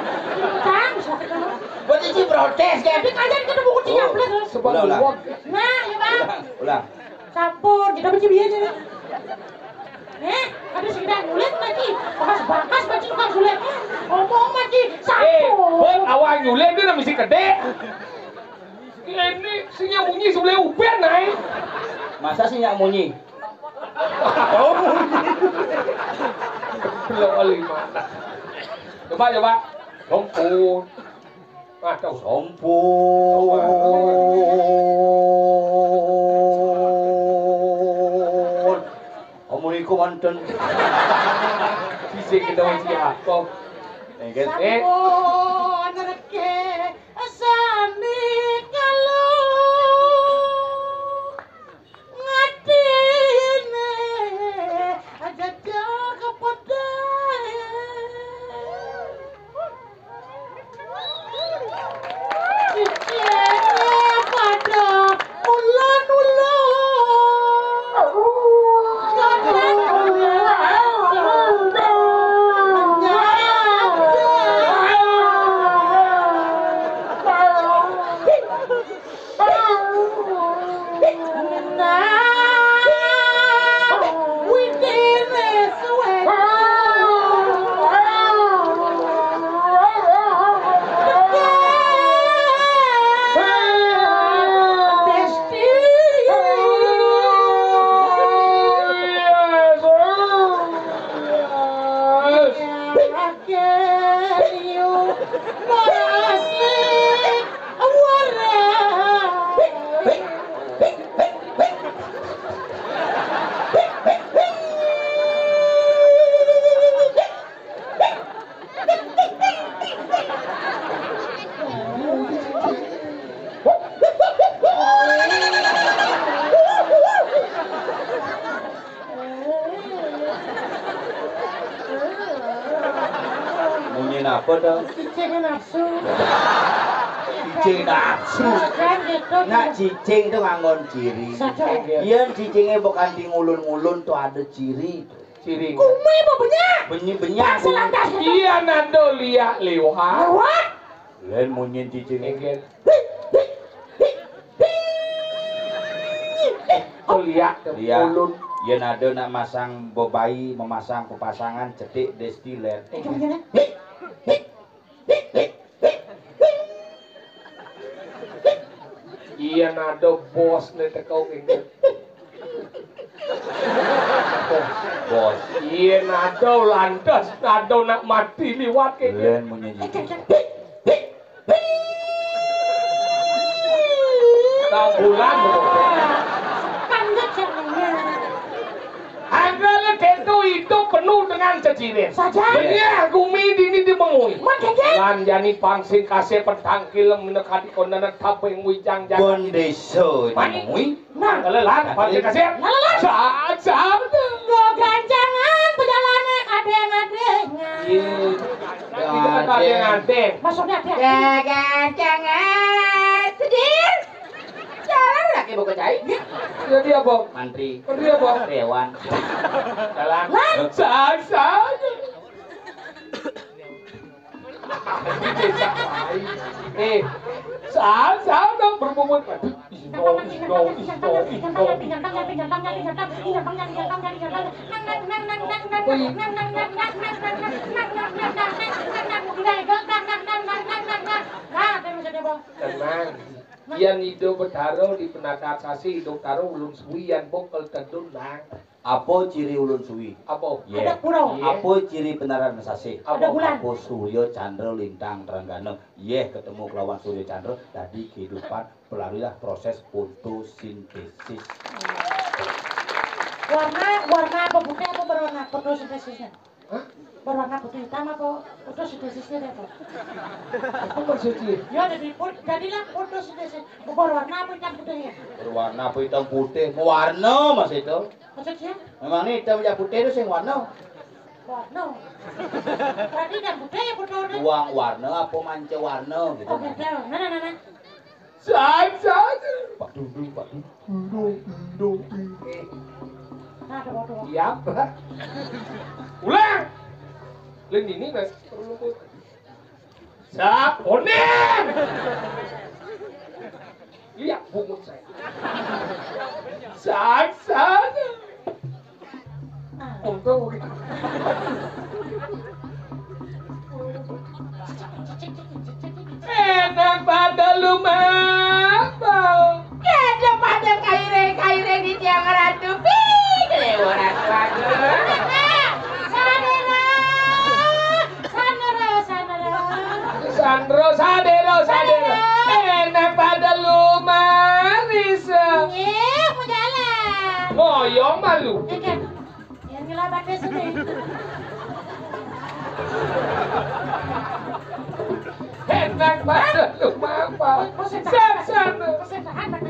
Cang, bisa kurang. Berarti si protes, kan? Tapi kalian ketemu kucing. Oh. Sebab ulang, ulang. Nah, ya, Bang. Ulang, ulang. Sampun, kita benci biar aja. Eh, ada sekedar ngulit lagi. Bakas-bakas benci tukang sulit. Ngomong lagi. Eh, sampun. Buat awal nyulit dia mesti gede. Ini sinyal bunyi sebelah uben, naik. Masa sinyal bunyi? Oh, bunyi. Belum lima. Coba, coba. Sampun. Aduh. Sampun. Amuniku manten. Sisik kita masih apa? Engket, eh. Sampun reke sandikala. Ngatine aja kepodahe. Cicine padha ulon-ulon. Apa to? Cicing nafsu. Cicing nafsu. Kan gitu. Nak cicing to nganggon ciri. Saja. Yén cicingé bukan di ngulun-ngulun to ada ciri. Ciri. Kume apa benyak? Benyi benyak. Pas lantas. Iya nado liak liwat. Liwat. Lén munyin cicing. Inggih. Liak. Liak. Ulun. Yén ada nak masang bebayi, memasang pepasangan, cetik destiler. Itu bener. Iya nado bos né teko kene. Bos. Iya nado lantas nado nak mati liwat kene. Lén munyi jiji. Tambulan. Kanjut jenenge. Anggale dento itu penuh dengan cecirin. Saja. Benyah gumi dini dimengui. Mun dene. Lan jani pangsing kasih pedang kilem minekati kondana tabeng wijang jagat. Pun desa dimengui. Nah. Lelan, pancen kasih. Nah, lelan. Saat, saat. Nggo gancangan pejalane kadeng-kadeng. Iya. Kadeng-kadeng. Maksudnya ada. Gancangan sedir. Jalan lagi buku cai. Jadi apa? Mantri. Mantri apa? Dewan. Jalan. Lan. Saat, saat. Eh, saat, saat dong berpungut. Indo, indo, indo, indo. Wih. Tenang. Yan ido betaro di penataran sasi, ido taro ulun suwi yan bokel tedun, Nang. Apa ciri ulun suwi? Apa? Yé. Ada pura. Yé. Apa ciri penataran sasi? Apa? Ada bulan. Apa surya, candra, lintang, trenggana. Yé, ketemu kelawan surya candra, dadi kehidupan, pelaluilah proses fotosintesis. Warna, warna apa putih apa berwarna fotosintesisnya? Hah? Berwarna putih hitam apa fotosintesisnya deh, Pak? Apa maksudnya? Ya, jadi put-, jadilah fotosintesis. Berwarna apa hitam putihnya? Berwarna apa hitam putih? Mewarna, Mas, itu. Maksudnya? Memang ini hitam ya putih itu sing warna. Warna. Berarti hitam putih ya fotonya? Uang warna apa manca warna gitu. Oh, gitu. Nah, nah, nah, nah. San, san. Pak Dundung, Pak Dundung. Dundung, dundung, dundung. Nah, ada foto. Iya, Pak. Ulang. Lén ini, Mas. Perlu foto. Sap, oning. Lihat bungut saya. San, san. Untung begitu. Enak pada lumapau. Kada pada kaire-kaire di tiang ratu. Ping, lewat aku. Sadera. Sanero, sanero. Sandro, sadero, sadero. Enak pada lumaris. Nggih, mau jalan. Moyong malu. Enggak. Yang ngelabate sini. Enak pada lumapau. Sep, sep. Pesan anak.